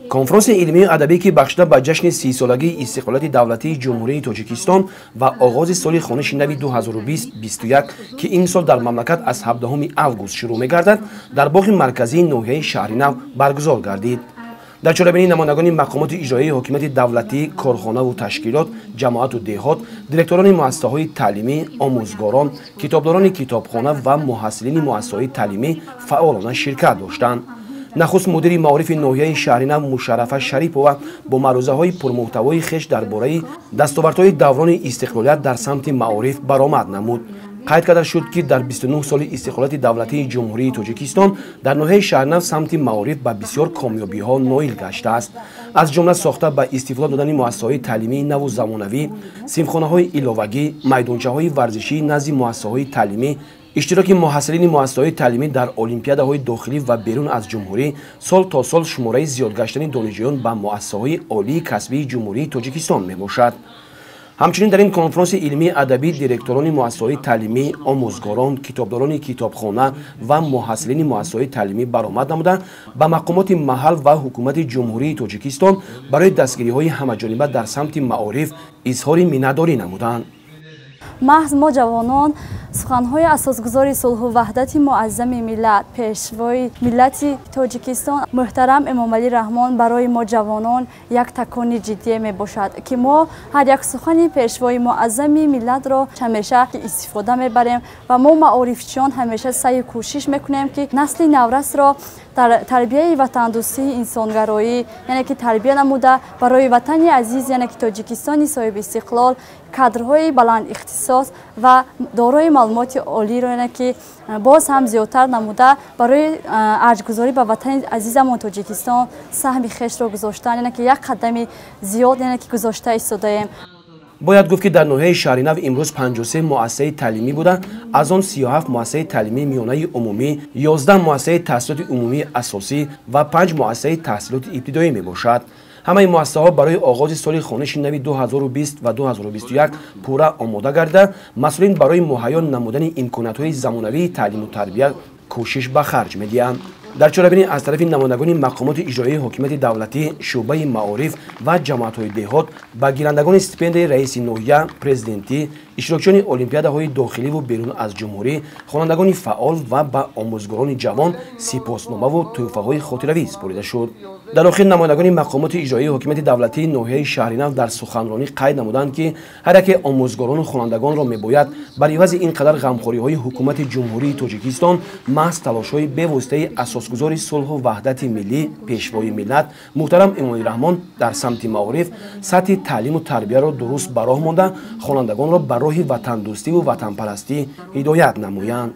Конфронси илмию адабӣ, ки бахшида ба ҷашни 30-солагии истиқлолияти давлатии Ҷумҳурии Тоҷикистон ва оғози соли хониши нави 2020-21, ки ин сол дар мамлакат аз 17 август шурӯъ мегардад, дар боғи марказии ноҳияи Шаҳринав баргузор гардид. Дар чорабинӣ намояндагони мақомоти иҷроияи ҳокимияти давлатӣ, корхонаву ташкилот, ҷамоату деҳот, директорони муассисаҳои таълимӣ, омӯзгорон, китобдорони китобхона ва муҳассилини муассисаҳои таълимӣ фаъолона ширкат доштанд. Нахуст мудири маорифи ноҳияи Шаҳринав Мушаррафа Шарипова бо маърузаҳои пурмуҳтавои хеш дар бораи дастовардҳои даврони истиқлолият дар самти маориф баромад намуд. Қайд карда шуд, ки дар 29 соли истиқлолияти давлатии Ҷумҳурии Тоҷикистон дар ноҳияи Шаҳринав самти маориф ба бисёр комёбиҳо ноил гаштааст, аз ҷумла сохта ба истифода додани муассисаҳои таълимии наву замонавӣ, синфхонаҳои иловагӣ, майдончаҳои варзишии назди муассисаҳои таълимӣ, иштироки муҳассилини муассисаҳои таълимӣ дар олимпиадаҳои дохилӣ ва берун аз ҷумҳурӣ, сол то сол шумораи зиёд гаштани донишҷӯён ба муассисаҳои олии касбии Ҷумҳурии Тоҷикистон мебошад. Ҳамчунин дар ин конфронси илмии адабӣ директорони муассисаҳои таълимӣ, омӯзгорон, китобдорони китобхона ва муҳассилини муассисаҳои таълимӣ баромад намуда, ба мақомоти маҳал ва ҳукумати Ҷумҳурии Тоҷикистон барои дастгириҳои ҳамаҷониба дар самти маориф изҳори миннатдорӣ намуданд. Маҳз мо, ҷавонон, суханҳои асосгузори сулҳу ваҳдати муаззами миллат, Пешвои миллати Тоҷикистон муҳтарам Эмомалӣ Раҳмон барои мо, ҷавонон, як такони ҷиддие мебошад, ки мо ҳар як сухани Пешвои муаззами миллатро ҳамеша истифода мебарем ва мо, маорифчиён, ҳамеша саъю кӯшиш мекунем, ки насли наврасро дар тарбияи ватандӯстии инсонгароӣ, яъне ки тарбия намуда, барои ватани азиз, яъне ки Тоҷикистони соҳиби истиқлол, кадрҳои баландихтисос ва дорои маълумоти олиро, яъне ки боз ҳам зиёдтар намуда, барои арҷгузорӣ ба ватани азизамон Тоҷикистон саҳми хешро гузоштан, яъне ки як қадами зиёд, яъне ки гузошта истодаем. Бояд гуфт, ки дар ноҳияи Шаҳринав имрӯз 53 муассисаи таълимӣ буда, аз он 37 муассисаи таълимии миёнаи умумӣ, 11 муассисаи таҳсилоти умумии асосӣ ва 5 муассисаи таҳсилоти ибтидоӣ мебошад. Ҳамаи муассисаҳо барои оғози соли хониши нави 2020 ва 2021 пурра омода гардида, масъулин барои муҳайё намудани имкониятҳои замонавии таълиму тарбия кӯшиш ба харҷ медиҳанд. Дар чорабинӣ аз тарафи намояндагони мақомоти иҷроияи ҳокимияти давлатӣ, шӯъбаи маориф ва ҷамоатҳои деҳот ба гирандагони стипендияи раиси ноҳия, президентӣ, иштирокчиёни олимпиадаҳои дохиливу берун аз ҷумҳурӣ, хонандагони фаъол ва ба омӯзгорони ҷавон сипосномаву тӯҳфаҳои хотиравӣ супорида шуд. Дар охир намояндагони мақомоти иҷроияи ҳокимияти давлатии ноҳияи Шаҳринав дар суханронӣ қайд намуданд, ки ҳар яке омӯзгорону хонандагонро мебояд бар ивази ин қадар ғамхориҳои ҳукумати Ҷумҳурии Тоҷикистон маҳз талошҳои бевоситаи асосгузори сулҳу ваҳдати миллӣ, Пешвои миллат муҳтарам Эмомалӣ Раҳмон дар самти маориф сатҳи таълиму тарбияро дуруст ба роҳ монда, хонандагонро ба роҳи ватандӯстиву ватанпарастӣ ҳидоят намоянд.